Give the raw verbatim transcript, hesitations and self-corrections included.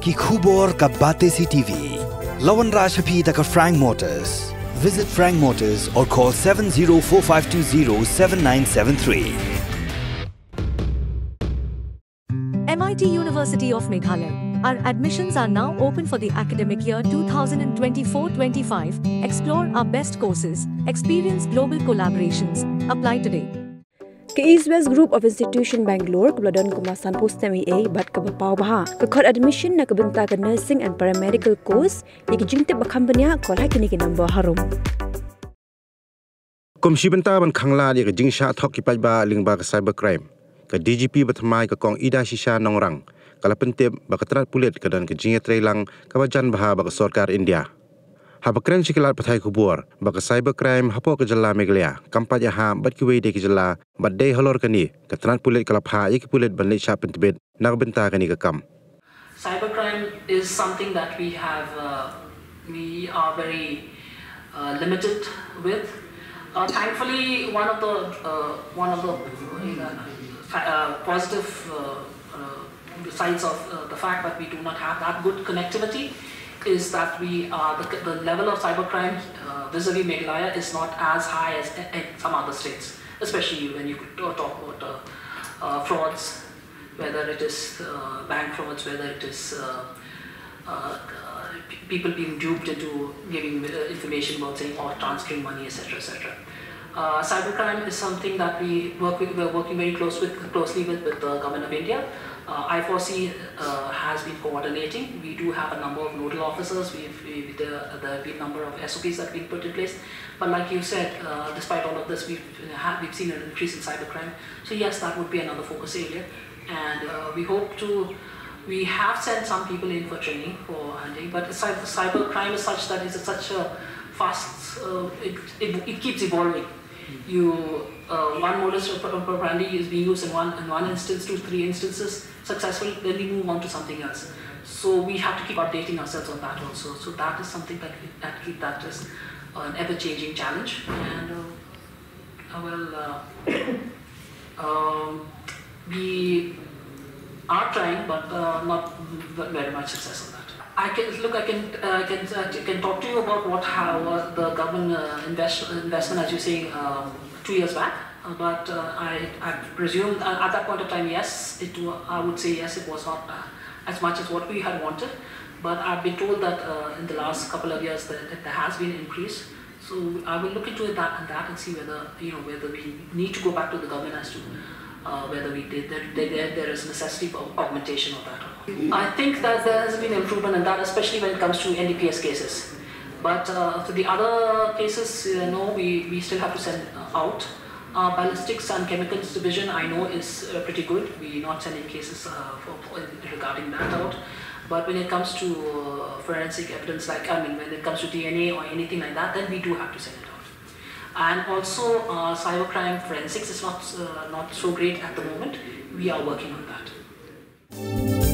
Ki khubor ka Batesi T V. La wanrah sha phi da ka Frank Motors. Visit Frank Motors or call seven zero four five two zero seven nine seven three. M I T University of Meghalaya. Our admissions are now open for the academic year two thousand twenty-four twenty-five. Explore our best courses, experience global collaborations. Apply today. Ka East West Group of Institution Bangalore kaba la don kumba sanphew snem eiei bad kaba paw bha ka khot admission na ka bynta ka nursing and paramedical course. Ïa ki jingtip ba kham bniah call ha kine ki number harum. Kum shi bynta ban khanglad ïa ka jingshah thok ki paidbah lyngba ka cybercrime, ka D G P bathymmai ka Kong Idashisha Nongrang ka la pyntip ba ka tnat pulit ka don ka jingïatreilang kaba jan bha bad ka sorkar India. Haba kren sha ki lad pathai khubor ba ka cybercrime hapoh ka jylla Meghalaya kam pat ïahap bad kiwei de ki jylla bad dei halor kane ka tnat pulit ka la phah ïa ki pulit ban leit shah pyntbit na ka bynta kane ka kam. Cybercrime is something that we have, uh, we are very uh, limited with. Uh, thankfully, one of the uh, one of the uh, fa- uh, positive uh, uh, sides of uh, the fact that we do not have that good connectivity is that we are the, the level of cybercrime uh, vis-a-vis Meghalaya is not as high as in some other states, especially when you talk about uh, uh, frauds, whether it is uh, bank frauds, whether it is uh, uh, uh, p- people being duped into giving uh, information about saying or transferring money, et cetera, et cetera. Uh, cybercrime is something that we work with, we're working very close with, closely with, with the Government of India. Uh, I four C uh, has been coordinating. We do have a number of nodal officers. We've, we, there, there have been a number of S O Ps that have been put in place. But like you said, uh, despite all of this, we've, uh, ha- we've seen an increase in cybercrime. So yes, that would be another focus area. And uh, we hope to, we have sent some people in for training for hunting, but cyber, cybercrime is such that it's such a fast, uh, it, it, it keeps evolving. You, uh, one modus operandi is being used in one, in one instance, two, three instances successful, then we move on to something else. So we have to keep updating ourselves on that also. So that is something that, we, that, keep, that is an ever-changing challenge. And uh, uh, well, uh, um, we are trying, but uh, not v- very much success on that. I can look. I can uh, can uh, can talk to you about what how uh, the government uh, invest, investment, as you say, um, two years back. Uh, but uh, I, I presume uh, at that point of time, yes, it. wa- I would say yes, it was not uh, as much as what we had wanted. But I've been told that uh, in the last couple of years that, that there has been an increase. So I will look into it that and that and see whether you know whether we need to go back to the government as to uh, whether we did there, there, there is necessity for augmentation of that. Or not. I think that there has been improvement in that, especially when it comes to N D P S cases. But uh, for the other cases, uh, no, we, we still have to send uh, out. Uh, ballistics and chemicals division, I know, is uh, pretty good. We're not sending cases uh, for, for regarding that out. But when it comes to uh, forensic evidence, like I mean, when it comes to D N A or anything like that, then we do have to send it out. And also, uh, cybercrime forensics is not uh, not so great at the moment. We are working on that.